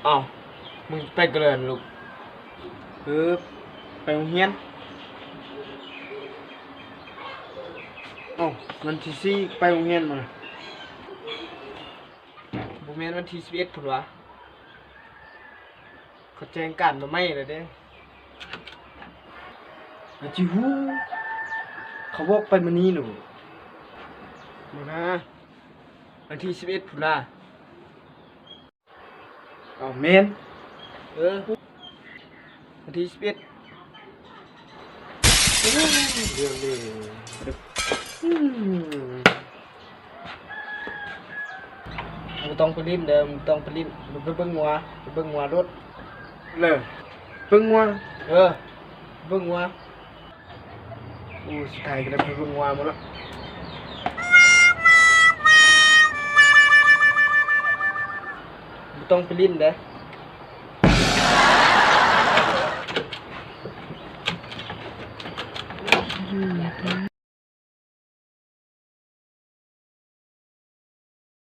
ອ້າວ ມຶງໄປກະເລີນລູກ? ເອີ ໄປໂຮງຮຽນ. ເອົ້າ ວັນທີສີ່ໄປໂຮງຮຽນບໍ່? ບໍ່ແມ່ນວັນທີສິບເອັດພຸ້ນຫວາ? ເຂົາແຈ້ງການມາໃໝ່ແລ້ວເດ້. ອາ ຈິຮູ້ ເຂົາບອກໄປມື້ນີ້ນະ. ບໍ່ນາ ວັນທີສິບເອັດພຸ້ນນະ. ເອົ້າ ແມ່ນ ເອີ ວັນທີສິບເອັດ. ເລື່ອງນີ້ ອືມ ບໍ່ຕ້ອງໄປຫຼິ້ນເດີ ບໍ່ຕ້ອງໄປຫຼິ້ນ. ໄປເບິ່ງງົວ ໄປເບິ່ງງົວໂລດ. ເລີ ເບິ່ງງົວ? ເອີ ເບິ່ງງົວ. ໂອ້ ສຸດທ້າຍກໍໄດ້ໄປເບິ່ງງົວໝົດລະ. ບໍ່ຕ້ອງໄປຫຼິ້ນເດີ.